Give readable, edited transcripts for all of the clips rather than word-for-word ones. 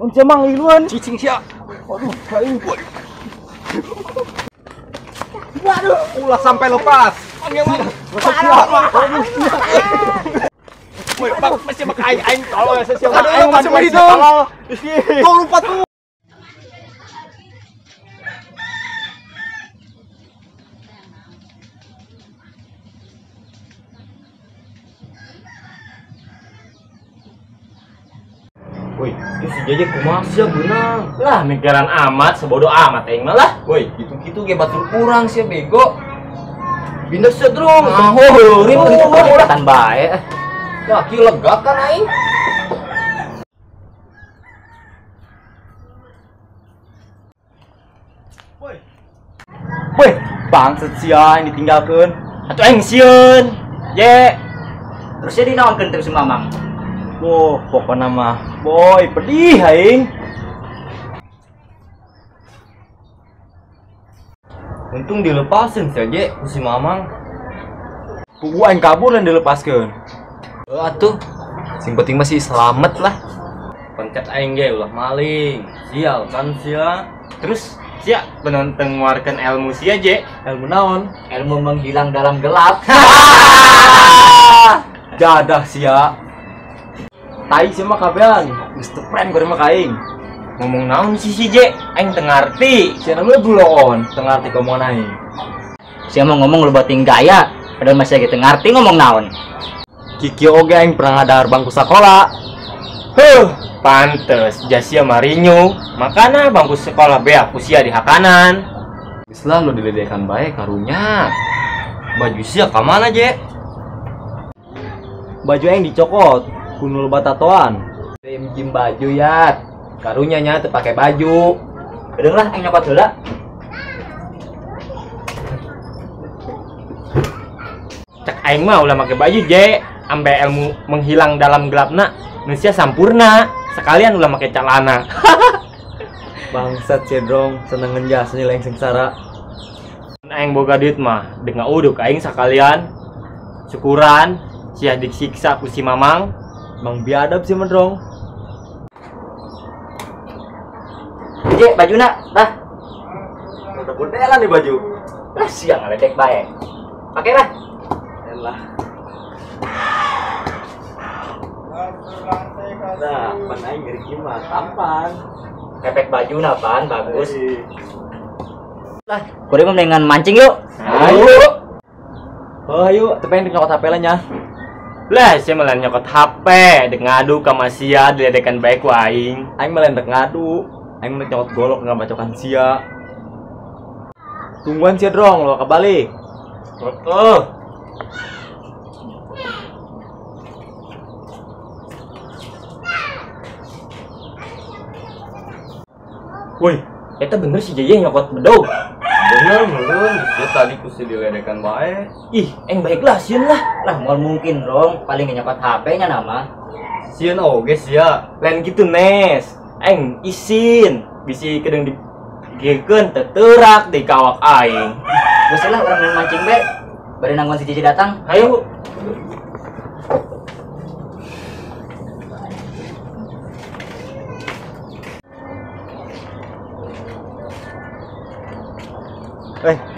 Mun sia mah ngiluan. Cicing sia. Waduh, aing. Waduh, ulah sampai lepas. Woi, bang, masih mak aing aing tolong ya sia. Aing masih hidup. Tuh lupa tuh. Woi, itu si Jeje kumaha sia beunang. Lah, mikiran amat, sebodoh amat aing mah lah. Woi, gitu-gitu ge batur urang sia bego. Binda sia drong. Ah, heureum gitu tan bae. Lah, kieu lega kan aing. Woi. Woi, bangsat sia aing ditinggalkeun. Atuh aing sieun. Ye. Terus sia dinaonkeun teh si Mamang? Boh, pokoknya mah, boy, pedih aing. Untung dilepasin saja ku si Mamang. Pugu aing kabur dan dilepaskeun. Atuh, sing penting masih selamat lah. Pencet aing ge ulah maling. Sial kan sia. Terus sia penonton nguarkeun ilmu sia je. Ilmu naon? Ilmu menghilang dalam gelap. Jadah sia. Tai sih mah kabehan, geus teu pren goreng mah ka aing. Ngomong naon sih si Je? Aing teu ngarti. Sia namanya buloon, teu ngarti omongan aing. Sia mau ngomong loba ting gaya, padahal masih ge teu ngarti ngomong naon. Kiki oge aing pernah ngadahar bangku sakola. Huh, pantes jasia marinyu. Makana bangku sekolah beak ku sia di hakanan. Geus lah lu diledekan bae karunya. Baju sia ka mana, Je? Baju aing dicokot. Kunul batatoan. Tim baju ya. Karunya nya teu pake baju. Kedeung lah aing nyokot heula. Cek aing mah ulah make baju je, ambe ilmu menghilang dalam gelapna, manusia sampurna. Sekalian ulah make celana. Bangsat cedrong, seneng ngejas nilai sengsara. Aing boga duit mah, deung ngauduk aing sakalian. Syukuran sia disiksa ku si Mamang. Mang biadab sih mendrong. Je, bajuna, tah. Udah bondelan nih baju. Lah sia ngaledek bae. Pake lah. Elah. Nah, pan aing ngeriki mah tampan. Pepek bajuna pan bagus. Lah, kuring mah mendingan mancing yuk. Ayo. Oh, ayo, teu pengen nyokot HP lah nya. Lah, sia malah nyokot HP, dek ngadu ka sia, diledekan bae ku aing. Aing malah dek ngadu, aing mah nyokot golok ngabacokan sia. Tungguan sia drong, lo kebalik. Oh. Woi, eta bener si Jeje nyokot bedog. Bener, meureun. Sia tadi ku si diledekan bae. Ih, eng baiklah sieun lah. Lah, moal mungkin rong, paling nyokot HP-nya nama. Sieun oge sia. Lain gitu, Nes. Aing isin, bisi kedeung digeukeun teu di kawak aing. Geus lah urang main mancing bae. Bari nangguan si Jeje datang. Hayu.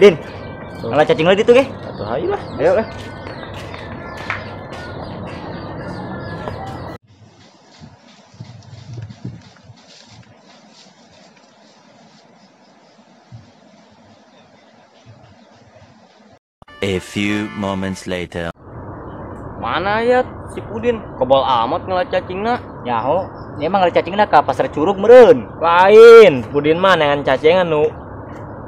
Din. Ngalah cacing lagi tuh ge. Atuh hayu lah. Ayo lah. A few moments later. Mana ya si Pudin? Kebal amat ngalah cacingna. Nyaho, dia mah ngalah cacingna ka pasar Curug meureun. Lain, Pudin mah neangan cacingan nu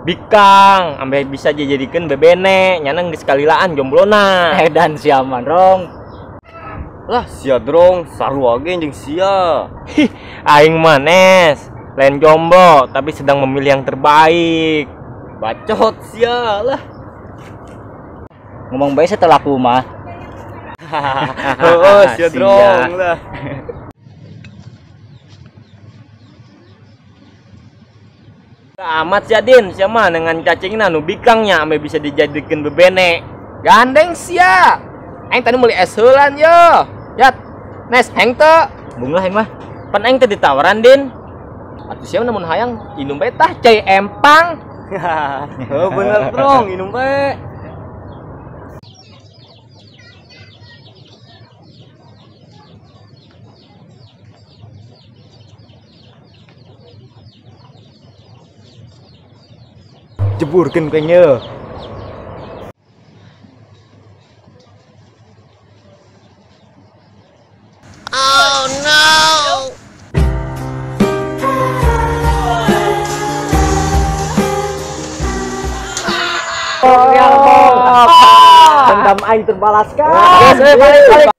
bikang, ambe bisa dijadikeun bebene, nyana geus kalilaan jomblona. Edan sia mah rong. Lah sia drong, sarua ge jeung sia. Hih, aing mah Nes, lain jomblo tapi sedang memilih yang terbaik. Bacot sia lah. Ngomong bae setelah aku mah. Oh, sia drong lah. Amat sia Din, sia mah dengan cacingna nu bikangnya ame bisa dijadikeun bebene. Gandeng sia. Aing tadi meuli es heulan yo. Yat. Nes heng teu. Bung lah aing mah. Pan aing teh ditawaran Din. Atuh sia namun hayang inum bae tah cai empang. Heuh bener Trong, inum bae. Jeburkeun kayaknya. Oh no. Dendam aing terbalaskan. Balik balik.